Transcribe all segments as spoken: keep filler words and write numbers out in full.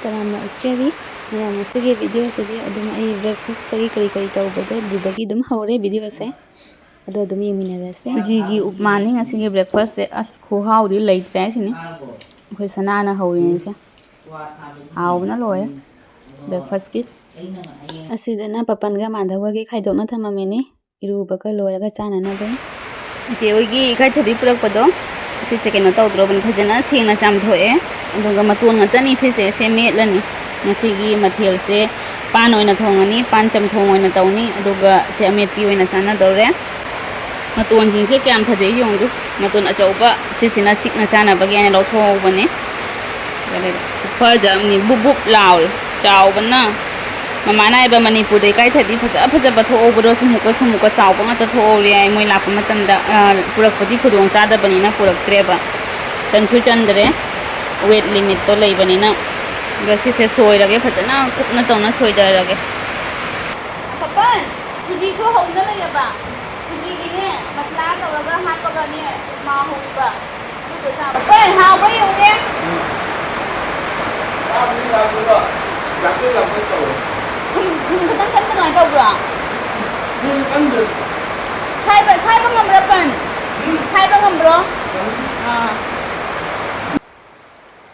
ꯇꯔꯥꯝꯅ ꯑꯣꯛꯆꯔꯤ꯫ ꯃꯌꯥꯝ, ꯉꯁꯤꯒꯤ ꯚꯤꯗꯤꯑꯣꯁꯤꯗꯤ ꯑꯗꯨꯝ ꯑꯩ ꯕ꯭ꯔꯦꯛꯐꯥꯁꯇꯒꯤ ꯀꯔꯤ ꯀꯔꯤ ꯇꯧꯕꯗꯣ ꯑꯗꯨꯗꯒꯤ ꯑꯗꯨꯝ ꯍꯧꯔꯦ ꯚꯤꯗꯤꯑꯣꯁꯦ꯫ ꯑꯗꯣ ꯑꯗꯨꯝ ꯌꯦꯡꯃꯤꯟꯅꯔꯁꯦ꯫ ꯁꯨꯖꯤꯒꯤ ꯎꯞꯃꯥꯅꯤ ꯉꯁꯤꯒꯤ ꯕ꯭ꯔꯦꯛꯐꯥꯁꯁꯦ꯫ ꯑꯁ, ꯈꯨꯍꯥꯎꯗꯤ ꯂꯩꯇ꯭ꯔꯦ ꯍꯥꯏꯁꯤꯅꯤ꯫ ꯑꯩꯈꯣꯏ ꯁꯅꯥꯅ ꯍꯧꯔꯤꯅꯤꯁꯦ꯫ ꯍꯥꯎꯕꯅ ꯂꯣꯏꯔꯦ ꯕ꯭ꯔꯦꯛꯐꯥꯁꯀꯤ꯫ ꯑꯁꯤꯗꯅ ꯄꯄꯟꯒ ꯃꯥꯙꯧꯒꯒꯤ ꯈꯥꯏꯗꯣꯛꯅ ꯊꯝꯃꯝꯃꯤꯅꯤ꯫ ꯏꯔꯨꯕꯒ ꯂꯣꯏꯔꯒ ꯆꯥꯅꯅꯕ꯫ ꯏꯆꯦ ꯍꯣꯏꯒꯤ ꯏꯀꯥꯏꯊꯕꯤ ꯄꯨꯔꯛꯄꯗꯣ, ꯁꯤꯁꯦ ꯀꯩꯅꯣ ꯇꯧꯗ꯭ꯔꯣꯕꯅꯤ, ꯐꯖꯅ ꯁꯦꯡꯅ ꯆꯥꯝꯊꯣꯛꯑꯦ꯫ ꯑꯗꯨꯒ ꯃꯇꯣꯟ ꯉꯥꯛꯇꯅꯤ ꯁꯤꯁꯦ, ꯁꯦ ꯃꯦꯠꯂꯅꯤ꯫ ꯉꯁꯤꯒꯤ ꯃꯊꯦꯜꯁꯦ ꯄꯥꯟ ꯑꯣꯏꯅ ꯊꯣꯡꯉꯅꯤ, ꯄꯥꯟ ꯆꯝꯊꯣꯡ ꯑꯣꯏꯅ ꯇꯧꯅꯤ, ꯑꯗꯨꯒ ꯁꯦ ꯑꯃꯦꯠꯄꯤ ꯑꯣꯏꯅ ꯆꯥꯅꯗꯧꯔꯦ꯫ ꯃꯇꯣꯟꯁꯤꯡꯁꯦ ꯀꯌꯥꯝ ꯐꯖꯩ ꯌꯦꯡꯉꯨ꯫ ꯃꯇꯣꯟ ꯑꯆꯧꯕ ꯁꯤꯁꯤꯅ ꯆꯤꯛꯅ ꯆꯥꯅꯕꯒꯤ ꯍꯥꯏꯅ ꯂꯧꯊꯣꯛꯍꯧꯕꯅꯦ꯫ ꯈꯨꯐꯖ ꯑꯃꯅꯤ, ꯕꯨꯞ ꯕꯨꯞ ꯂꯥꯎꯔꯦ, ꯆꯥꯎꯕꯅ꯫ ꯃꯃꯥꯅ ꯍꯥꯏꯕ, ꯃꯅꯤꯄꯨꯔꯗ ꯏꯀꯥꯏꯊꯕꯤ ꯐꯖ ꯐꯖꯕ ꯊꯣꯛꯍꯧꯕꯗꯣ ꯁꯨꯝꯃꯨꯛꯀ ꯁꯨꯝꯃꯨꯛꯀ ꯆꯥꯎꯕ ꯉꯥꯛꯇ ꯊꯣꯛꯍꯧꯔꯦ ꯍꯥꯏ꯫ ꯃꯣꯏ ꯂꯥꯛꯄ ꯃꯇꯝꯗ, ꯑ, ꯄꯨꯔꯛꯄꯗꯤ ꯈꯨꯗꯣꯡ ꯆꯥꯗꯕꯅꯤꯅ ꯄꯨꯔꯛꯇ꯭ꯔꯦꯕ, ꯆꯟꯁꯨ ꯆꯟꯗ꯭ꯔꯦ, ꯋꯦꯠ ꯂꯤꯃꯤꯠꯇꯣ ꯂꯩꯕꯅꯤꯅ꯫ ꯑꯗꯣ ꯁꯤꯁꯦ ꯁꯣꯏꯔꯒꯦ, ꯐꯖꯅ ꯀꯨꯞꯅ ꯇꯧꯅ ꯁꯣꯏꯗꯔꯒꯦ꯫ ꯄꯄꯟ, ꯁꯨꯖꯤꯁꯨ ꯍꯧꯅ ꯂꯩꯔꯕ? ꯁꯨꯖꯤꯒꯤꯅꯦ, ꯃꯁꯂꯥ ꯇꯧꯔꯒ ꯍꯥꯞꯄꯒꯅꯦ, ꯎꯞꯃꯥ ꯍꯧꯔꯤꯕ꯫ ꯑꯗꯨꯗꯣ ꯆꯥꯕ꯫ ꯄꯄꯟ, ꯍꯥꯎꯕ꯭ꯔꯥ ꯌꯦꯡꯉꯨꯅꯦ꯫ ꯊꯨꯝ, ꯊꯨꯝ ꯈꯤꯇꯪ ꯀꯟꯕ ꯑꯗꯨꯃꯥꯏꯅ ꯇꯧꯕ꯭ꯔꯣ? ꯁꯥꯏꯕ, ꯁꯥꯏꯕ ꯉꯝꯕ꯭ꯔꯥ, ꯄꯟ? ꯁꯥꯏꯕ ꯉꯝꯕ꯭ꯔꯣ? ꯑꯥ꯫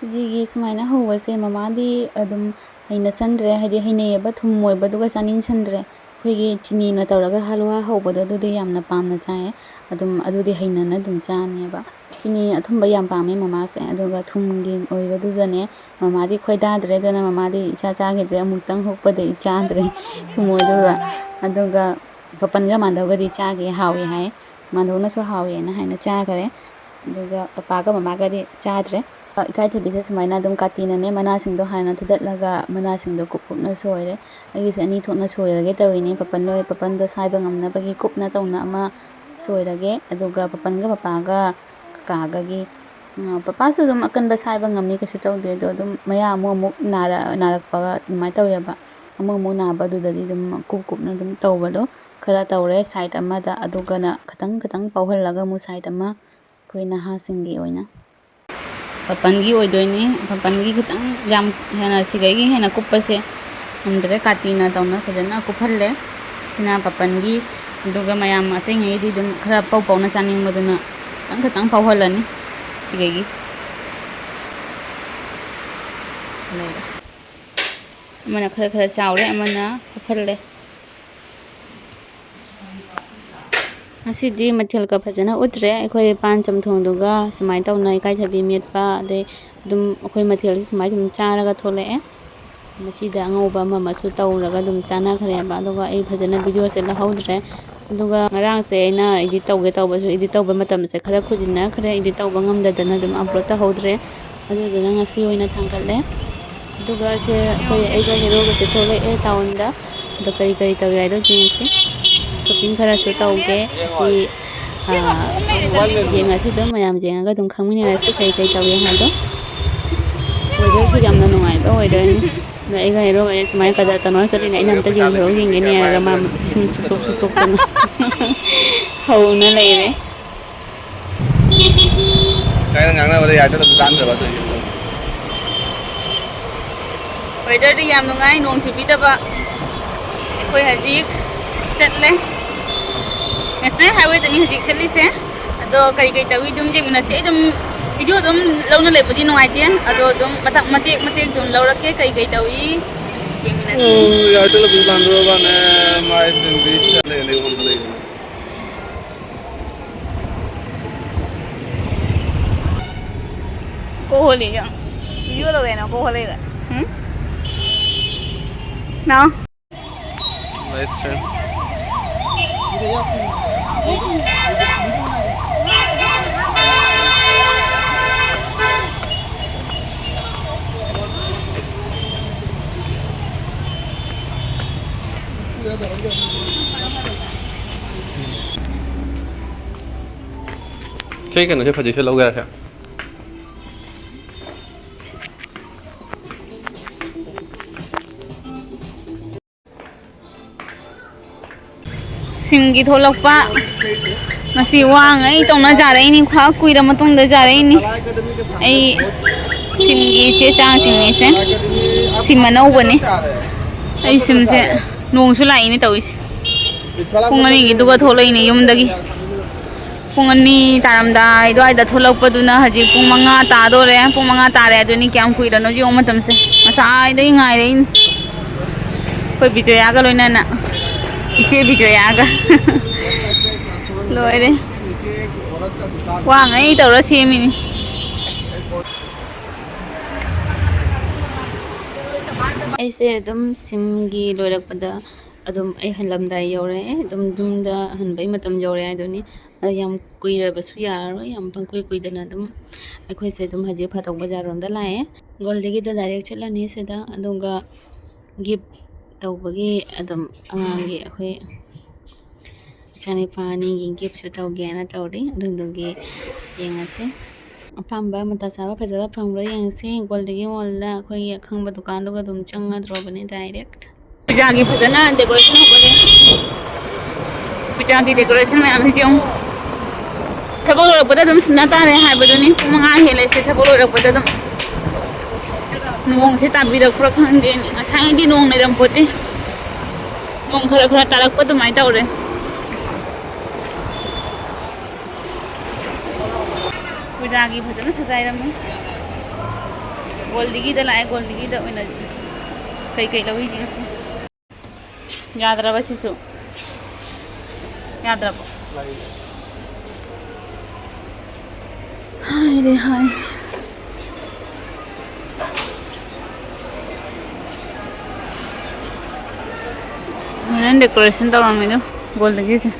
ꯁꯨꯖꯤꯒꯤ ꯁꯨꯃꯥꯏꯅ ꯍꯧꯕꯁꯦ ꯃꯃꯥꯗꯤ ꯑꯗꯨꯝ ꯍꯩꯅꯁꯟꯗ꯭ꯔꯦ, ꯍꯥꯏꯗꯤ ꯍꯩꯅꯩꯌꯦꯕ, ꯊꯨꯝ ꯑꯣꯏꯕꯗꯨꯒ ꯆꯥꯅꯤꯡꯁꯟꯗ꯭ꯔꯦ꯫ ꯑꯩꯈꯣꯏꯒꯤ ꯆꯤꯅꯤꯅ ꯇꯧꯔꯒ ꯍꯜꯋꯥ ꯍꯧꯕꯗꯣ ꯑꯗꯨꯗꯤ ꯌꯥꯝꯅ ꯄꯥꯝꯅ ꯆꯥꯏꯌꯦ꯫ ꯑꯗꯨꯝ ꯑꯗꯨꯗꯤ ꯍꯩꯅꯅ ꯑꯗꯨꯝ ꯆꯥꯅꯦꯕ꯫ ꯆꯤꯅꯤ ꯑꯊꯨꯝꯕ ꯌꯥꯝ ꯄꯥꯝꯃꯦ ꯃꯃꯥꯁꯦ꯫ ꯑꯗꯨꯒ ꯊꯨꯝꯒꯤ ꯑꯣꯏꯕꯗꯨꯗꯅꯦ ꯃꯃꯥꯗꯤ ꯈꯣꯏꯗꯥꯗ꯭ꯔꯦ, ꯑꯗꯨꯅ ꯃꯃꯥꯗꯤ ꯏꯆꯥ ꯆꯥꯈꯤꯗ꯭ꯔꯦ꯫ ꯑꯃꯨꯛꯇꯪ ꯍꯣꯛꯄꯗ ꯑꯩ ꯆꯥꯗ꯭ꯔꯦ ꯊꯨꯝ ꯑꯣꯏꯗꯨꯒ꯫ ꯑꯗꯨꯒ ꯄꯄꯟꯒ ꯃꯥꯟꯗꯧꯒꯗꯤ ꯆꯥꯈꯤ, ꯍꯥꯎꯏ ꯍꯥꯏ꯫ ꯃꯥꯟꯗꯧꯅꯁꯨ ꯍꯥꯎꯏꯅ ꯍꯥꯏꯅ ꯆꯥꯈꯔꯦ꯫ ꯑꯗꯨꯒ ꯄꯄꯥꯒ ꯃꯃꯥꯒꯗꯤ ꯆꯥꯗ꯭ꯔꯦ꯫ ꯏꯀꯥꯏꯊꯕꯤꯁꯦ ꯁꯨꯃꯥꯏꯅ ꯑꯗꯨꯝ ꯀꯥꯇꯤꯅꯅꯦ ꯃꯅꯥꯁꯤꯡꯗꯣ ꯍꯥꯟꯅ ꯊꯨꯗꯠꯂꯒ ꯃꯅꯥꯁꯤꯡꯗꯣ ꯀꯨꯞ ꯀꯨꯞꯅ ꯁꯣꯏꯔꯦ꯫ ꯑꯩꯒꯤꯁꯦ ꯑꯅꯤ ꯊꯣꯛꯅ ꯁꯣꯏꯔꯒꯦ ꯇꯧꯔꯤꯅꯦ꯫ ꯄꯄꯟ ꯍꯣꯏ, ꯄꯄꯟꯗꯣ ꯁꯥꯏꯕ ꯉꯝꯅꯕꯒꯤ ꯀꯨꯞꯅ ꯇꯧꯅ ꯑꯃ ꯁꯣꯏꯔꯒꯦ꯫ ꯑꯗꯨꯒ ꯄꯄꯟꯒ ꯄꯄꯥꯒ ꯀꯀꯥꯒꯒꯤ, ꯑ, ꯄꯄꯥꯁꯨ ꯑꯗꯨꯝ ꯑꯀꯟꯕ ꯁꯥꯏꯕ ꯉꯝꯃꯤ, ꯀꯩꯁꯨ ꯇꯧꯗꯦ꯫ ꯑꯗꯣ ꯑꯗꯨꯝ ꯃꯌꯥ ꯑꯃꯨꯛ ꯑꯃꯨꯛ ꯅꯥꯔ-, ꯅꯥꯔꯛꯄ ꯑꯗꯨꯃꯥꯏꯅ ꯇꯧꯋꯦꯕ꯫ ꯑꯃꯨꯛ ꯑꯃꯨꯛ ꯅꯥꯕ, ꯑꯗꯨꯗꯗꯤ ꯑꯗꯨꯝ ꯀꯨꯞ ꯀꯨꯞꯅ ꯑꯗꯨꯝ ꯇꯧꯕꯗꯣ ꯈꯔ ꯇꯧꯔꯦ ꯁꯥꯏꯠ ꯑꯃꯗ꯫ ꯑꯗꯨꯒꯅ ꯈꯤꯇꯪ ꯈꯤꯇꯪ ꯄꯧꯍꯜꯂꯒ ꯑꯃꯨꯛ ꯁꯥꯏꯠ ꯑꯃ ꯑꯩꯈꯣꯏ ꯅꯍꯥꯁꯤꯡꯒꯤ ꯑꯣꯏꯅ꯫ ꯄꯥꯄꯟꯒꯤ ꯑꯣꯏꯗꯣꯏꯅꯤ꯫ ꯄꯥꯄꯟꯒꯤ ꯈꯤꯇꯪ ꯌꯥꯝ ꯍꯦꯟꯅ, ꯁꯤꯗꯒꯤ ꯍꯦꯟꯅ ꯀꯨꯞꯄꯁꯦ ꯉꯝꯗ꯭ꯔꯦ, ꯀꯥꯇꯤꯅ ꯇꯧꯅ ꯐꯖꯅ ꯀꯨꯞꯍꯜꯂꯦ꯫ ꯁꯤꯅ ꯄꯥꯄꯟꯒꯤ, ꯑꯗꯨꯒ ꯃꯌꯥꯝ ꯑꯇꯩꯉꯩꯗꯤ ꯑꯗꯨꯝ ꯈꯔ ꯄꯧ ꯄꯧꯅ ꯆꯥꯅꯤꯡꯕꯗꯨꯅ ꯈꯤꯇꯪ ꯈꯤꯇꯪ ꯄꯧꯍꯜꯂꯅꯤ꯫ ꯁꯤꯗꯒꯤ ꯂꯩꯔꯦ꯫ ꯑꯃꯅ ꯈꯔ ꯈꯔ ꯆꯥꯎꯔꯦ, ꯑꯃꯅ ꯀꯨꯞꯍꯜꯂꯦ꯫ ꯉꯁꯤꯗꯤ ꯃꯊꯦꯜꯒ ꯐꯖꯅ ꯎꯠꯇ꯭ꯔꯦ꯫ ꯑꯩꯈꯣꯏ ꯄꯥꯟ ꯆꯝꯊꯣꯡꯗꯨꯒ ꯁꯨꯃꯥꯏꯅ ꯇꯧꯅ ꯏꯀꯥꯏꯊꯕꯤ ꯃꯦꯠꯄ, ꯑꯗꯩ ꯑꯗꯨꯝ ꯑꯩꯈꯣꯏ ꯃꯊꯦꯜꯁꯦ ꯁꯨꯃꯥꯏꯅ ꯑꯗꯨꯝ ꯆꯥꯔꯒ ꯊꯣꯛꯂꯛꯑꯦ꯫ ꯃꯆꯤꯗ ꯑꯉꯧꯕ ꯑꯃ ꯑꯃꯁꯨ ꯇꯧꯔꯒ ꯑꯗꯨꯝ ꯆꯥꯅꯈ꯭ꯔꯦꯕ꯫ ꯑꯗꯨꯒ ꯑꯩ ꯐꯖꯅ ꯚꯤꯗꯤꯑꯣꯁꯦ ꯂꯧꯍꯧꯗ꯭ꯔꯦ꯫ ꯑꯗꯨꯒ ꯉꯔꯥꯡꯁꯦ ꯑꯩꯅ ꯏꯗꯤꯠ ꯇꯧꯒꯦ ꯇꯧꯕꯁꯨ, ꯏꯗꯤꯠ ꯇꯧꯕ ꯃꯇꯝꯁꯦ ꯈꯔ ꯈꯨꯖꯤꯟꯅꯈ꯭ꯔꯦ, ꯏꯗꯤꯠ ꯇꯧꯕ ꯉꯝꯗꯗꯅ ꯑꯗꯨꯝ ꯑꯞꯂꯣꯗ ꯇꯧꯍꯧꯗ꯭ꯔꯦ꯫ ꯑꯗꯨꯗꯨꯅ ꯉꯁꯤ ꯑꯣꯏꯅ ꯊꯥꯡꯒꯠꯂꯦ꯫ ꯑꯗꯨꯒ ꯁꯦ ꯑꯩꯈꯣꯏ, ꯑꯩꯒ ꯍꯦꯔꯣꯒꯁꯦ ꯊꯣꯛꯂꯛꯑꯦ ꯇꯥꯎꯟꯗ꯫ ꯑꯗꯣ ꯀꯔꯤ ꯀꯔꯤ ꯇꯧꯏ ꯍꯥꯏꯗꯣ ꯌꯦꯡꯁꯤ꯫ ꯁꯣꯄꯤꯡ ꯈꯔꯁꯨ ꯇꯧꯒꯦ꯫ ꯁꯤ, ꯑꯥ, ꯌꯦꯡꯉꯁꯤ ꯑꯗꯨꯝ, ꯃꯌꯥꯝ ꯌꯦꯡꯉꯒ ꯑꯗꯨꯝ ꯈꯪꯃꯤꯟꯅꯔꯁꯤ ꯀꯔꯤ ꯀꯔꯤ ꯇꯧꯏ ꯍꯥꯏꯗꯣ꯫ ꯋꯦꯗꯔꯁꯨ ꯌꯥꯝꯅ ꯅꯨꯡꯉꯥꯏꯕ ꯋꯦꯗꯔꯅꯤ꯫ ꯑꯗꯣ ꯑꯩꯒ ꯍꯦꯔꯣꯒ ꯁꯨꯃꯥꯏꯅ ꯀꯗꯥ ꯇꯧꯅ ꯆꯠꯂꯤꯅꯦ꯫ ꯑꯩꯅ ꯑꯝꯇ ꯌꯦꯡꯈ꯭ꯔꯣ ꯌꯦꯡꯒꯦꯅꯦ ꯍꯥꯏꯔꯒ ꯃꯥ ꯄꯤꯁꯨꯝ ꯁꯨꯛꯇꯣꯛ ꯁꯨꯛꯇꯣꯛꯇꯅ ꯍꯧꯅ ꯂꯩꯔꯦ꯫ ꯀꯥꯏꯅ ꯉꯥꯡꯅꯕꯗ ꯌꯥꯗ ꯑꯗꯨꯝ ꯇꯥꯟꯗꯕ ꯑꯗꯨꯒꯤ꯫ ꯋꯦꯗꯔꯗꯤ ꯌꯥꯝ ꯅꯨꯡꯉꯥꯏ, ꯅꯣꯡ ꯆꯨꯕꯤꯗꯕ꯫ ꯑꯩꯈꯣꯏ ꯍꯧꯖꯤꯛ ꯆꯠꯂꯦ, ꯅꯦꯁꯅꯦꯜ ꯍꯥꯏꯋꯦꯗꯅꯤ ꯍꯧꯖꯤꯛ ꯆꯠꯂꯤꯁꯦ꯫ ꯑꯗꯣ ꯀꯔꯤ ꯀꯔꯤ ꯇꯧꯏ ꯑꯗꯨꯝ ꯌꯦꯡꯃꯤꯟꯅꯁꯤ꯫ ꯑꯩ ꯑꯗꯨꯝ ꯚꯤꯗꯤꯑꯣ ꯑꯗꯨꯝ ꯂꯧꯅ ꯂꯩꯕꯗꯤ ꯅꯨꯡꯉꯥꯏꯇꯦ, ꯑꯗꯣ ꯑꯗꯨꯝ ꯃꯇꯥꯡ ꯃꯇꯦꯛ ꯃꯇꯦꯛ ꯑꯗꯨꯝ ꯂꯧꯔꯛꯀꯦ ꯀꯔꯤ ꯀꯔꯤ ꯇꯧꯏ ꯌꯦꯡꯃꯤꯟꯅꯁꯤ꯫ ꯎꯝ, ꯌꯥꯏ, ꯆꯠꯂꯁꯨ ꯂꯥꯟꯗꯣꯔꯕꯅꯦ, ꯃꯥꯏ ꯗꯨꯝ ꯕꯤꯠ ꯂꯩ, ꯂꯩ, ꯂꯩ꯫ ꯀꯣꯛ ꯍꯣꯜꯂꯤ ꯌꯦꯡꯉꯣ꯫ ꯚꯤꯗꯤꯑꯣ ꯂꯧꯔꯦꯅ ꯀꯣꯛ ꯍꯣꯜꯂꯛꯏꯕ꯫ ꯍꯨꯝ? ꯅꯥꯎ꯫ ꯂꯥꯏꯐ ꯁꯦ꯫ ꯁꯤ ꯀꯩꯅꯣꯁꯦ ꯐꯖꯩꯁꯦ ꯂꯧꯒꯦ ꯍꯥꯏꯔꯁꯦ꯫ ꯁꯤꯝꯒꯤ ꯊꯣꯛꯂꯛꯄ꯫ ꯉꯁꯤ ꯋꯥꯉꯩ ꯇꯧꯅ ꯖꯥꯔꯛꯏꯅꯤ, ꯈ꯭ꯋꯥꯏ ꯀꯨꯏꯔ ꯃꯇꯨꯡꯗ ꯖꯥꯔꯛꯏꯅꯤ꯫ ꯑꯩ ꯁꯤꯝꯒꯤ ꯆꯦ ꯆꯥꯡꯁꯤꯡꯅꯤꯁꯦ꯫ ꯁꯤꯝ ꯑꯅꯧꯕꯅꯤ꯫ ꯑꯩ ꯁꯤꯝꯁꯦ ꯅꯣꯡꯁꯨ ꯂꯥꯛꯏꯅꯦ ꯇꯧꯔꯤꯁꯦ꯫ ꯄꯨꯡ ꯑꯅꯤꯒꯤꯗꯨꯒ ꯊꯣꯛꯂꯛꯏꯅꯦ ꯌꯨꯝꯗꯒꯤ꯫ ꯄꯨꯡ ꯑꯅꯤ ꯇꯥꯔꯝꯗꯥꯏ ꯑꯗꯨꯋꯥꯏꯗ ꯊꯣꯛꯂꯛꯄꯗꯨꯅ ꯍꯧꯖꯤꯛ ꯄꯨꯡ ꯃꯉꯥ ꯇꯥꯗꯣꯔꯦ꯫ ꯄꯨꯡ ꯃꯉꯥ ꯇꯥꯔꯦ꯫ ꯑꯗꯨꯅꯤ ꯀꯌꯥꯝ ꯀꯨꯏꯔꯅꯣ ꯌꯦꯡꯉꯣ ꯃꯇꯝꯁꯦ꯫ ꯉꯁꯥꯏꯗꯒꯤ ꯉꯥꯏꯔꯛꯏꯅꯤ꯫ ꯑꯩꯈꯣꯏ ꯕꯤꯖꯣꯌꯥꯒ ꯂꯣꯏꯅꯅ꯫ ꯏꯆꯦ ꯕꯤꯖꯣꯌꯥꯒ꯫ ꯂꯣꯏꯔꯦ꯫ ꯋꯥꯉꯩ ꯇꯧꯔ ꯁꯦꯝꯃꯤꯅꯤ꯫ ꯑꯩꯁꯦ ꯑꯗꯨꯝ ꯁꯤꯝꯒꯤ ꯂꯣꯏꯔꯛꯄꯗ ꯑꯗꯨꯝ ꯑꯩ ꯍꯜꯂꯝꯗꯥꯏ ꯌꯧꯔꯛꯑꯦ꯫ ꯑꯗꯨꯝ ꯌꯨꯝꯗ ꯍꯟꯕꯩ ꯃꯇꯝ ꯌꯧꯔꯛꯑꯦ ꯍꯥꯏꯗꯨꯅꯤ꯫ ꯑꯗꯣ ꯌꯥꯝ ꯀꯨꯏꯔꯕꯁꯨ ꯌꯥꯔꯔꯣꯏ, ꯌꯥꯝ ꯄꯪꯀꯨꯏ ꯀꯨꯏꯗꯅ ꯑꯗꯨꯝ ꯑꯩꯈꯣꯏꯁꯦ ꯑꯗꯨꯝ ꯍꯧꯖꯤꯛ ꯐꯥꯇꯣꯛ ꯕꯖꯥꯔ ꯔꯣꯝꯗ ꯂꯥꯛꯑꯦ꯫ ꯒꯣꯜꯗꯒꯤꯗ ꯗꯥꯏꯔꯦꯛ ꯆꯠꯂꯅꯤ ꯁꯤꯗ꯫ ꯑꯗꯨꯒ ꯒꯤꯐ ꯇꯧꯕꯒꯤ ꯑꯗꯨꯝ ꯑꯉꯥꯡꯒꯤ ꯑꯩꯈꯣꯏ ꯏꯆꯥꯅꯤꯄꯥ ꯑꯅꯤꯒꯤ ꯒꯤꯐꯁꯨ ꯇꯧꯒꯦꯅ ꯇꯧꯔꯤ꯫ ꯑꯗꯨꯗꯨꯒꯤ ꯌꯦꯡꯉꯁꯤ꯫ ꯑꯄꯥꯝꯕ ꯃꯇꯥ ꯆꯥꯕ ꯐꯖꯕ ꯐꯪꯕ꯭ꯔꯥ ꯌꯦꯡꯉꯁꯤ꯫ ꯒꯣꯜꯗꯒꯤ ꯃꯣꯜꯗ ꯑꯩꯈꯣꯏꯒꯤ ꯑꯈꯪꯕ ꯗꯨꯀꯥꯟꯗꯨꯒ ꯑꯗꯨꯝ ꯆꯪꯉꯗ꯭ꯔꯣꯕꯅꯤ ꯗꯥꯏꯔꯦꯛ꯫ ꯄꯨꯖꯥꯒꯤ ꯐꯖꯅ ꯗꯦꯀꯣꯔꯦꯁꯟ ꯍꯧꯒꯠꯂꯦ꯫ ꯄꯨꯖꯥꯒꯤ ꯗꯦꯀꯣꯔꯦꯁꯟ ꯃꯌꯥꯝꯁꯤꯗꯤ ꯌꯦꯡꯉꯨ꯫ ꯊꯕꯛ ꯂꯣꯏꯔꯛꯄꯗ ꯑꯗꯨꯝ ꯁꯤꯟꯅ ꯇꯥꯔꯦ ꯍꯥꯏꯕꯗꯨꯅꯤ꯫ ꯄꯨꯡ ꯃꯉꯥ ꯍꯦꯜꯂꯦꯁꯦ ꯊꯕꯛ ꯂꯣꯏꯔꯛꯄꯗ ꯑꯗꯨꯝ꯫ ꯅꯣꯡꯁꯦ ꯇꯥꯕꯤꯔꯛꯄ꯭ꯔꯥ ꯈꯪꯗꯦ꯫ ꯉꯁꯥꯏꯉꯩꯗꯤ ꯅꯣꯡ ꯂꯩꯔꯝꯄꯣꯠꯇꯦ꯫ ꯅꯣꯡ ꯈꯔ ꯈꯔ ꯇꯥꯔꯛꯄ ꯑꯗꯨꯃꯥꯏꯅ ꯇꯧꯔꯦ꯫ ꯄꯨꯖꯥꯒꯤ ꯐꯖꯅ ꯁꯖꯥꯏꯔꯝꯃꯦ꯫ ꯒꯣꯜꯗꯤꯒꯤꯗ ꯂꯥꯛꯑꯦ, ꯒꯣꯜꯗꯤꯒꯤꯗ ꯑꯣꯏꯅ ꯀꯩꯀꯩ ꯂꯧꯔꯤꯁꯦ ꯉꯁꯤ꯫ ꯌꯥꯗ꯭ꯔꯕ ꯁꯤꯁꯨ? ꯌꯥꯗ꯭ꯔꯕꯣ? ꯍꯥꯏꯔꯦ, ꯍꯥꯏ꯫ ꯐꯖꯅ ꯗꯦꯀꯣꯔꯦꯁꯟ ꯇꯧꯔꯝꯃꯤꯗꯣ ꯒꯣꯜꯗꯤꯒꯤꯁꯦ꯫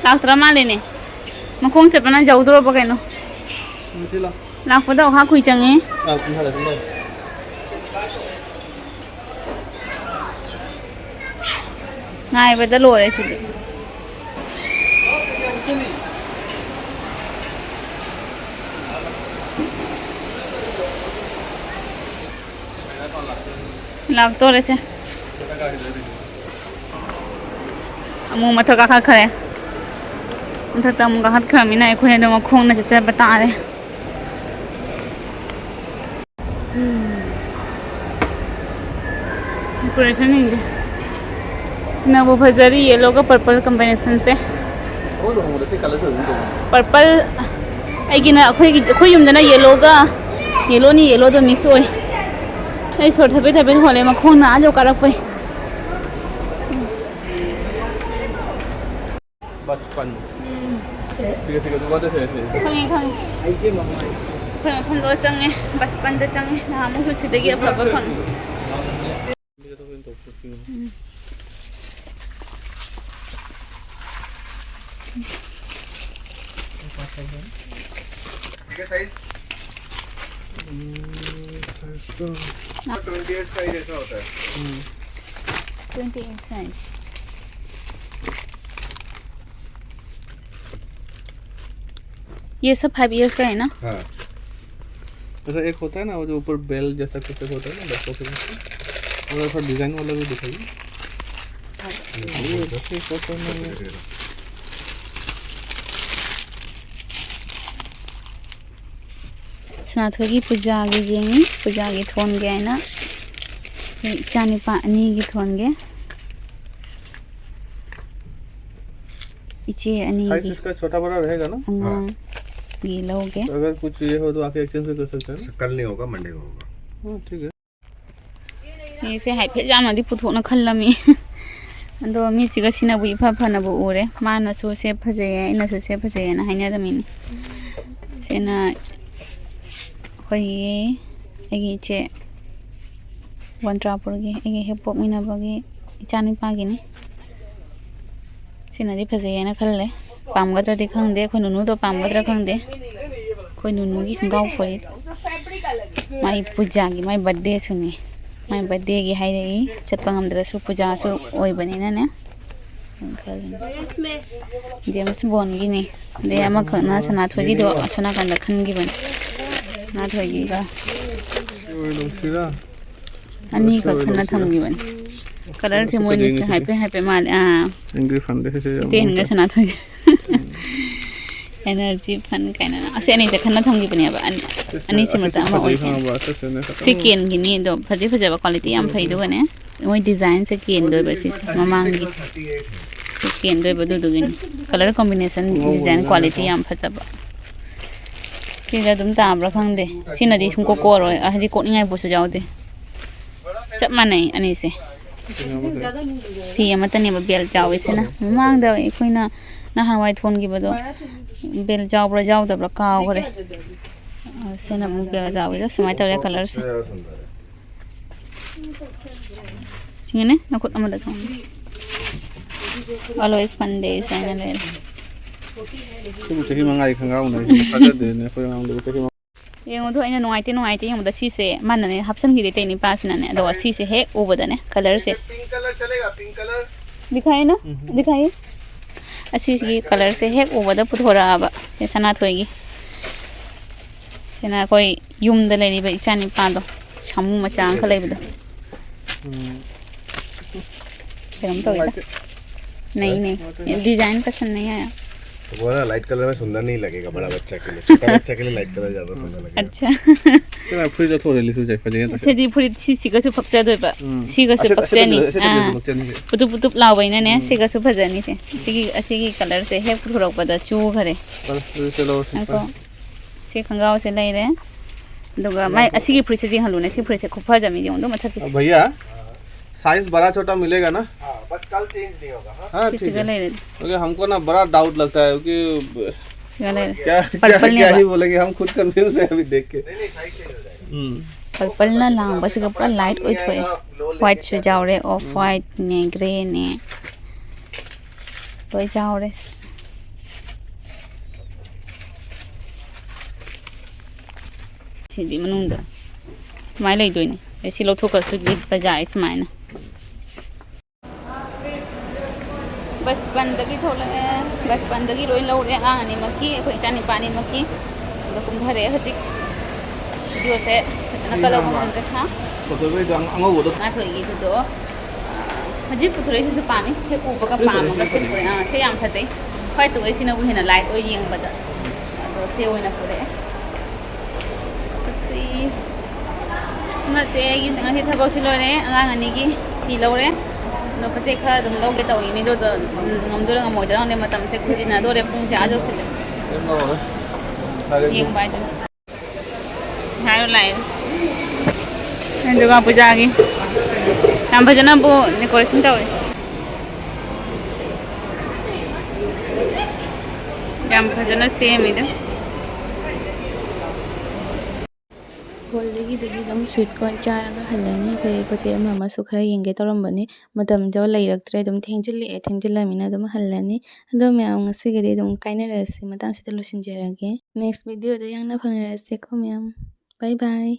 ꯂꯥꯛꯇ꯭ꯔ ꯃꯥꯜꯂꯦꯅꯦ꯫ ꯃꯈꯣꯡ ꯆꯠꯄꯅ ꯌꯧꯗꯣꯔꯕ ꯀꯩꯅꯣ? ꯂꯥꯛꯄꯗ ꯑꯣꯈꯥ ꯀꯨꯏ ꯆꯪꯉꯤ꯫ ꯉꯥꯏꯕꯗ ꯂꯣꯏꯔꯦ ꯁꯤꯗꯤ꯫ ꯂꯥꯛꯇꯣꯔꯦꯁꯦ꯫ ꯑꯃꯨꯛ ꯃꯊꯛ ꯀꯥꯈꯠꯈ꯭ꯔꯦ꯫ ꯃꯊꯛꯇ ꯑꯃꯨꯛ ꯀꯥꯈꯠꯈ꯭ꯔꯃꯤꯅ ꯑꯩꯈꯣꯏ ꯑꯗꯨꯝ ꯈꯣꯡꯅ ꯆꯠꯆꯕ ꯇꯥꯔꯦ꯫ ꯗꯦꯀꯣꯔꯦꯁꯟꯁꯤꯡꯁꯦ ꯐꯅꯕꯨ ꯐꯖꯔꯤ, ꯌꯦꯜꯂꯣꯒ ꯄꯔꯄꯜ ꯀꯝꯕꯥꯏꯅꯦꯁꯟꯁꯦ꯫ ꯄꯔꯄꯜ ꯑꯩꯒꯤꯅ, ꯑꯩꯈꯣꯏꯒꯤ, ꯑꯩꯈꯣꯏ ꯌꯨꯝꯗꯅ ꯌꯦꯜꯂꯣꯒ, ꯌꯦꯜꯂꯣꯅꯤ, ꯌꯦꯜꯂꯣꯗꯣ ꯃꯤꯛꯁ ꯑꯣꯏ꯫ ꯑꯩ ꯁꯣꯔ ꯊꯕꯦꯠ ꯊꯕꯦꯠ ꯍꯣꯜꯂꯦ, ꯃꯈꯣꯡꯅ ꯑꯥ ꯌꯧ ꯀꯥꯔꯛꯄꯩ꯫ ꯕꯆꯄꯟ꯫ ꯎꯝ꯫ ꯁꯤꯒ ꯁꯤꯒ ꯗꯨꯀꯥꯟꯗ ꯁꯦ ꯁꯦ꯫ ꯈꯪꯉꯦ, ꯈꯪꯉꯦ꯫ ꯑꯩꯈꯣꯏ ꯃꯐꯝꯗꯣ ꯆꯪꯉꯦ, ꯕꯆꯄꯟꯗ ꯆꯪꯉꯦ꯫ ꯅꯍꯥꯟꯃꯨꯛꯁꯨ ꯁꯤꯗꯒꯤ ꯑꯐꯕ ꯐꯪꯉꯦ꯫ ꯎꯝ꯫ ठीक है, साइज? हम्म, साइज तो ट्वेंटी एट साइज ऐसा होता है। हम्म। Twenty eight size. ये सब फाइव ईयर्स का है ना? हाँ। ऐसा एक होता है ना, वो जो ऊपर बेल जैसा कुछ एक होता है ना, बच्चों के लिए। और ऐसा डिजाइन वाला भी दिखाइए। ये देखो, ये तो नहीं है। ꯁꯅꯥꯊꯣꯏꯒꯤ ꯄꯨꯖꯥꯒꯤ ꯌꯦꯡꯉꯤ, ꯄꯨꯖꯥꯒꯤ ꯊꯣꯟꯒꯦ ꯍꯥꯏꯅ꯫ ꯑꯩꯈꯣꯏ ꯏꯆꯥꯅꯤꯄꯥ ꯑꯅꯤꯒꯤ ꯊꯣꯟꯒꯦ꯫ ꯏꯆꯦ ꯑꯅꯤꯒꯤ꯫ साइज इसका छोटा बड़ा रहेगा ना? ꯑꯉꯥꯡꯒꯤ ꯂꯧꯒꯦ꯫ तो अगर कुछ ये हो तो आके एक्सचेंज भी कर सकते हैं ना? कल नहीं होगा, मंडे को होगा। हाँ, ठीक है। ꯑꯩꯁꯦ ꯍꯥꯏꯐꯦꯠ ꯌꯥꯝꯅꯗꯤ ꯄꯨꯊꯣꯛꯅ ꯈꯜꯂꯝꯃꯤ꯫ ꯑꯗꯣ ꯃꯤꯁꯤꯒ ꯁꯤꯅꯕꯨ ꯏꯐ ꯐꯅꯕꯨ ꯎꯔꯦ꯫ ꯃꯥꯅꯁꯨ ꯁꯦ ꯐꯖꯩꯌꯦ, ꯑꯩꯅꯁꯨ ꯁꯦ ꯐꯖꯩꯌꯦꯅ ꯍꯥꯏꯅꯔꯝꯃꯤꯅꯦ꯫ ꯁꯤꯅ ꯑꯩꯈꯣꯏꯒꯤ, ꯑꯩꯒꯤ ꯏꯆꯦ ꯋꯟꯇ꯭ꯔꯥꯄꯨꯔꯒꯤ ꯑꯩꯒꯤ ꯍꯦꯛ ꯄꯣꯛꯃꯤꯟꯅꯕꯒꯤ ꯏꯆꯥꯅꯤꯄꯥꯒꯤꯅꯤ꯫ ꯁꯤꯅꯗꯤ ꯐꯖꯩꯌꯦꯅ ꯈꯜꯂꯦ꯫ ꯄꯥꯝꯒꯗ꯭ꯔꯗꯤ ꯈꯪꯗꯦ, ꯑꯩꯈꯣꯏ ꯅꯨꯅꯨꯗꯣ ꯄꯥꯝꯒꯗ꯭ꯔꯥ ꯈꯪꯗꯦ꯫ ꯑꯩꯈꯣꯏ ꯅꯨꯅꯨꯒꯤ ꯈꯣꯡꯒ꯭ꯔꯥꯎ ꯐꯨꯔꯤꯠ꯫ ꯃꯥꯏ ꯄꯨꯖꯥꯒꯤ, ꯃꯥꯏ ꯕꯔꯠꯗꯦꯁꯨꯅꯤ꯫ ꯃꯥꯏ ꯕꯔꯠꯗꯦꯒꯤ ꯍꯥꯏꯔꯛꯏ꯫ ꯆꯠꯄ ꯉꯝꯗ꯭ꯔꯁꯨ ꯄꯨꯖꯥꯁꯨ ꯑꯣꯏꯕꯅꯤꯅꯅꯦ꯫ ꯖꯦꯝꯁ ꯕꯣꯟꯒꯤꯅꯤ꯫ ꯑꯗꯩ ꯑꯃꯈꯛꯅ ꯁꯅꯥꯊꯣꯏꯒꯤꯗꯣ ꯑꯁꯣꯝ ꯅꯥꯀꯟꯗ ꯈꯟꯈꯤꯕꯅꯤ꯫ ꯁꯅꯥꯊꯣꯏꯒꯤꯒ ꯑꯅꯤꯈꯛ ꯈꯟꯅ ꯊꯝꯈꯤꯕꯅꯤ꯫ ꯀꯂꯔꯁꯦ ꯃꯣꯏꯅꯤꯁꯦ ꯍꯥꯏꯐꯦꯠ ꯍꯥꯏꯐꯦꯠ ꯃꯥꯜꯂꯦ꯫ ꯑꯥ, ꯑꯦꯡꯒ꯭ꯔꯤ ꯐꯟꯗ ꯁꯤꯁꯦ ꯌꯥꯝ ꯏꯇꯦꯟꯒ ꯁꯅꯥꯊꯣꯏꯒ꯫ ꯑꯦꯅꯔꯖꯤ ꯐꯟ ꯀꯥꯏꯅ ꯑꯁꯤ ꯑꯅꯤꯁꯦ ꯈꯟꯅ ꯊꯝꯈꯤꯕꯅꯦꯕ꯫ ꯑꯅꯤ-, ꯑꯅꯤꯁꯤ ꯃꯔꯛꯇ ꯑꯃ ꯑꯣꯏꯁꯦ꯫ ꯁꯤ ꯀꯦꯟꯒꯤꯅꯤ ꯑꯗꯣ ꯐꯗꯤ ꯐꯖꯕ, ꯀ꯭ꯋꯥꯂꯤꯇꯤ ꯌꯥꯝ ꯐꯩ꯫ ꯑꯗꯨꯒꯅꯦ, ꯃꯣꯏ ꯗꯤꯖꯥꯏꯟꯁꯦ ꯀꯦꯟꯗꯣꯏꯕ ꯁꯤꯁꯦ, ꯃꯃꯥꯡꯒꯤ ꯁꯤ ꯀꯦꯟꯗꯣꯏꯕ꯫ ꯑꯗꯨꯗꯨꯒꯤꯅꯤ ꯀꯂꯔ ꯀꯣꯝꯕꯤꯅꯦꯁꯟ, ꯗꯤꯖꯥꯏꯟ ꯀ꯭ꯋꯥꯂꯤꯇꯤ ꯌꯥꯝ ꯐꯖꯕ꯫ ꯁꯤꯗ ꯑꯗꯨꯝ ꯇꯥꯕ꯭ꯔꯥ ꯈꯪꯗꯦ꯫ ꯁꯤꯅꯗꯤ ꯁꯨꯝ ꯀꯣꯛ ꯀꯣꯛꯑꯔꯣꯏ, ꯍꯥꯏꯗꯤ ꯀꯣꯛꯅꯤꯡꯉꯥꯏ ꯄꯣꯠꯁꯨ ꯌꯥꯎꯗꯦ꯫ ꯆꯞ ꯃꯥꯟꯅꯩ ꯑꯅꯤꯁꯦ꯫ ꯐꯤ ꯑꯃꯠꯇꯅꯦꯕ ꯕꯦꯜ ꯆꯥꯎꯋꯤꯁꯤꯅ꯫ ꯃꯃꯥꯡꯗ ꯑꯩꯈꯣꯏꯅ ꯅꯍꯥꯟꯋꯥꯏ ꯊꯣꯟꯈꯤꯕꯗꯣ ꯕꯦꯜ ꯆꯥꯎꯕ꯭ꯔꯥ ꯌꯥꯎꯗꯕ꯭ꯔꯥ ꯀꯥꯎꯈ꯭ꯔꯦ꯫ ꯁꯤꯅ ꯑꯃꯨꯛ ꯕꯦꯜ ꯆꯥꯎꯋꯤꯗꯣ ꯁꯨꯃꯥꯏꯅ ꯇꯧꯔꯦ ꯀꯂꯔꯁꯦ꯫ ꯁꯤꯒꯅꯦ ꯅꯈꯨꯠ ꯑꯃꯗ ꯊꯝꯃꯨ꯫ Always Mondays ꯍꯥꯏꯅ ꯂꯩꯔꯦ꯫ ꯁꯤꯕꯨ ꯆꯍꯤ ꯃꯉꯥꯒꯤ ꯈꯪꯒꯥꯎꯅ ꯊꯥꯖꯗꯦꯅꯦ ꯑꯩꯈꯣꯏ ꯑꯉꯥꯡꯗꯨꯕꯨ ꯆꯍꯤ ꯃꯉꯥ꯫ ꯌꯦꯡꯉꯨꯗꯣ, ꯑꯩꯅ ꯅꯨꯡꯉꯥꯏꯇꯦ ꯅꯨꯡꯉꯥꯏꯇꯦ ꯌꯦꯡꯕꯗ ꯁꯤꯁꯦ ꯃꯥꯅꯅꯦ ꯍꯥꯞꯆꯟꯈꯤꯗꯦ ꯇꯩ ꯅꯤꯄꯥꯁꯤꯅꯅꯦ꯫ ꯑꯗꯣ ꯁꯤꯁꯦ ꯍꯦꯛ ꯎꯕꯗꯅꯦ ꯀꯂꯔꯁꯦ, ꯄꯤꯡꯛ ꯀꯂꯔ ꯆꯂꯦꯒꯥ, ꯄꯤꯡꯛ ꯀꯂꯔ꯫ ꯗꯤꯈꯥꯏ ꯅ? ꯎꯝ꯫ ꯗꯤꯈꯥꯏ꯫ ꯑꯁꯤꯁꯤꯒꯤ ꯀꯂꯔꯁꯦ ꯍꯦꯛ ꯎꯕꯗ ꯄꯨꯊꯣꯔꯛꯑꯕ ꯁꯦ ꯁꯅꯥꯊꯣꯏꯒꯤ꯫ ꯁꯤꯅ ꯑꯩꯈꯣꯏ ꯌꯨꯝꯗ ꯂꯩꯔꯤꯕ ꯏꯆꯥ ꯅꯤꯄꯥꯗꯣ, ꯁꯥꯃꯨ ꯃꯆꯥ ꯑꯃꯈꯛ ꯂꯩꯕꯗꯣ꯫ ꯎꯝ꯫ ꯀꯩꯅꯣꯝ ꯇꯧꯋꯤꯗ꯫ ꯅꯨꯡꯉꯥꯏꯇꯦ꯫ ꯅꯩ, ꯅꯩ꯫ ꯅꯨꯡꯉꯥꯏꯇꯦ꯫ ꯗꯤꯖꯥꯏꯟ ꯄꯁꯟꯗ ꯅꯩ ꯍꯥꯏ꯫ वो ना लाइट कलर में सुंदर नहीं लगेगा, बड़ा बच्चा के लिए। छोटा बच्चा के लिए लाइट कलर ज्यादा सुंदर लगेगा। ꯑꯠꯆꯥ꯫ ꯁꯤꯅ ꯐꯨꯔꯤꯠ ꯆꯠꯊꯣꯛꯑꯗꯤ ꯂꯤꯠꯊꯣꯛꯁꯦ, ꯐꯖꯩ ꯅꯠꯇ꯭ꯔꯁꯨ꯫ ꯁꯤꯗꯤ ꯐꯨꯔꯤꯠ ꯁꯤ ꯁꯤꯒꯁꯨ ꯄꯛꯆꯗꯣꯏꯕ꯫ ꯎꯝ꯫ ꯁꯤꯒꯁꯨ ꯑꯁꯤ-, ꯑꯁꯤ-, ꯄꯛꯆꯅꯤ꯫ ꯑꯁꯤ-, ꯑꯁꯤ-, ꯑꯥ꯫ ꯄꯛꯆꯅꯤ꯫ ꯄꯨꯇꯨꯞ ꯄꯨꯇꯨꯞ ꯂꯥꯎꯕꯅꯤꯅꯅꯦ, ꯎꯝ꯫ ꯁꯤꯒꯁꯨ ꯐꯖꯅꯤꯁꯦ꯫ ꯁꯤꯒꯤ, ꯑꯁꯤꯒꯤ ꯀꯂꯔꯁꯦ ꯍꯦꯛ ꯄꯨꯊꯣꯔꯛꯄꯗ ꯆꯨꯈꯔꯦ꯫ ꯐꯔꯦ, ꯑꯗꯨꯗꯤ ꯁꯤ ꯂꯧꯔꯁꯤ꯫ ꯉꯥꯏꯈꯣ꯫ ꯐꯔꯦ꯫ ꯁꯤ ꯈꯣꯡꯒ꯭ꯔꯥꯎꯁꯦ ꯂꯩꯔꯦ꯫ ꯑꯗꯨꯒ ꯃꯥꯏ, ꯑꯁꯤꯒꯤ ꯐꯨꯔꯤꯠꯁꯦ ꯌꯦꯡꯍꯜꯂꯨꯅꯦ꯫ ꯁꯤ ꯐꯨꯔꯤꯠꯁꯦ ꯈꯨꯐꯖ ꯑꯃ ꯌꯦꯡꯉꯨ, ꯑꯗꯨ ꯃꯊꯛꯀꯤꯁꯦ꯫ भैया, साइज बड़ा छोटा मिलेगा ना? हाँ, बस कल चेंज नहीं होगा। हाँ, ठीक है। ꯁꯤꯁꯤꯒ ꯂꯩꯔꯦ꯫ क्योंकि हमको ना बड़ा डाउट लगता है कि ब-, ꯁꯤꯒ ꯂꯩꯔꯦ꯫ क्या, क्या, ꯄꯔꯄꯜꯅꯦꯕ꯫ क्या ही बोलेंगे, हम खुद कंफ्यूज है अभी देख के। हम्म। ꯄꯔꯄꯜꯅ ꯂꯥꯡꯕꯁꯤꯒ ꯄꯨꯔꯥ ꯂꯥꯏꯠ ꯑꯣꯏꯊꯣꯛꯑꯦ꯫ ꯋꯥꯏꯠꯁꯨ ꯌꯥꯎꯔꯦ, ꯑꯣꯐ ꯋꯥꯏꯠꯅꯦ, ꯒ꯭ꯔꯦꯅꯦ, ꯂꯣꯏ ꯌꯥꯎꯔꯦ꯫ ꯁꯤꯗꯤ ꯃꯅꯨꯡꯗ ꯁꯨꯃꯥꯏꯅ ꯂꯩꯗꯣꯏꯅꯦ꯫ ꯑꯗꯩ ꯁꯤ ꯂꯧꯊꯣꯛꯈ꯭ꯔꯁꯨ ꯂꯤꯠꯄ ꯌꯥꯏ ꯁꯨꯃꯥꯏꯅ꯫ ꯕꯁ ꯄꯟꯗꯒꯤ ꯊꯣꯛꯂꯛꯑꯦ꯫ ꯕꯁ ꯄꯟꯗꯒꯤ ꯂꯣꯏ ꯂꯧꯔꯦ, ꯑꯉꯥꯡ ꯑꯅꯤꯃꯛꯀꯤ, ꯑꯩꯈꯣꯏ ꯏꯆꯥꯅꯤꯄꯥ ꯑꯅꯤꯃꯛꯀꯤ꯫ ꯑꯗꯣ ꯀꯨꯝꯊꯔꯛꯑꯦ ꯍꯧꯖꯤꯛ꯫ ꯚꯤꯗꯤꯑꯣꯁꯦ ꯐꯖꯅ ꯀꯠꯍꯧꯕ ꯉꯝꯗ꯭ꯔꯦ꯫ ꯍꯥ? ꯐꯣꯇꯣꯗꯩꯗ ꯑꯉꯧꯕꯗꯣ꯫ ꯃꯥꯊꯣꯏꯒꯤꯗꯨꯗꯣ, ꯑ, ꯍꯧꯖꯤꯛ ꯄꯨꯊꯣꯔꯛꯏꯁꯤꯁꯨ ꯄꯥꯝꯃꯤ꯫ ꯍꯦꯛ ꯎꯕꯒ ꯄꯥꯝꯃꯒ ꯁꯤ ꯄꯨꯔꯛꯑꯦ꯫ ꯑꯥ, ꯁꯤ ꯌꯥꯝ ꯐꯖꯩ꯫ ꯍ꯭ꯋꯥꯏꯠꯇꯨꯒꯩꯁꯤꯅꯕꯨ ꯍꯦꯟꯅ ꯂꯥꯏꯠ ꯑꯣꯏ ꯌꯦꯡꯕꯗ꯫ ꯑꯗꯣ ꯁꯤ ꯑꯣꯏꯅ ꯄꯨꯔꯛꯑꯦ꯫ ꯑꯁꯤ ꯅꯠꯇꯦ, ꯑꯩꯒꯤ ꯉꯁꯤ ꯊꯕꯛꯁꯤ ꯂꯣꯏꯔꯦ꯫ ꯑꯉꯥꯡ ꯑꯅꯤꯒꯤ ꯐꯤ ꯂꯧꯔꯦ꯫ ꯑꯗꯣ ꯄꯣꯠ ꯆꯩ ꯈꯔ ꯑꯗꯨꯝ ꯂꯧꯒꯦ ꯇꯧꯔꯤꯅꯤ꯫ ꯑꯗꯨꯗꯣ ꯉꯝꯗꯣꯏꯔꯥ ꯉꯝꯃꯣꯏꯗꯣꯏꯔꯥ ꯈꯪꯗꯦ꯫ ꯃꯇꯝꯁꯦ ꯀꯨꯏꯁꯤꯟꯅꯗꯣꯔꯦ꯫ ꯄꯨꯡꯁꯦ ꯑꯥ ꯌꯧꯁꯤꯜꯂꯦ꯫ ꯌꯦꯡꯕ ꯍꯥꯏꯗꯨꯅꯤ꯫ ꯍꯥꯏꯔꯣ ꯂꯥꯛꯑꯦ꯫ ꯗꯨꯔꯒꯥ ꯄꯨꯖꯥꯒꯤ ꯌꯥꯝ ꯐꯖꯅꯕꯨ decoration ꯇꯧꯔꯦ꯫ ꯌꯥꯝ ꯐꯖꯅ ꯁꯦꯝꯃꯤꯗ꯫ ꯍꯣꯜꯗꯒꯤꯗꯒꯤ ꯑꯗꯨꯝ sweet corn ꯆꯥꯔꯒ ꯍꯜꯂꯅꯤ꯫ ꯑꯩꯈꯣꯏ ꯄꯣꯠ ꯆꯩ ꯑꯃ ꯑꯃꯁꯨ ꯈꯔ ꯌꯦꯡꯒꯦ ꯇꯧꯔꯝꯕꯅꯤ꯫ ꯃꯇꯝꯗꯣ ꯂꯩꯔꯛꯇ꯭ꯔꯦ꯫ ꯑꯗꯨꯝ ꯊꯦꯡꯖꯤꯜꯂꯛꯑꯦ꯫ ꯊꯦꯡꯖꯤꯜꯂꯃꯤꯅ ꯑꯗꯨꯝ ꯍꯜꯂꯅꯤ꯫ ꯑꯗꯣ ꯃꯌꯥꯝ, ꯉꯁꯤꯒꯤꯗꯤ ꯑꯗꯨꯝ ꯀꯥꯏꯅꯔꯁꯤ꯫ ꯃꯇꯥꯡꯁꯤꯗ ꯂꯣꯏꯁꯤꯟꯖꯔꯒꯦ꯫ Next videoꯗ ꯌꯥꯡꯅ ꯐꯪꯅꯔꯁꯤꯀꯣ ꯃꯌꯥꯝ꯫ Bye bye꯫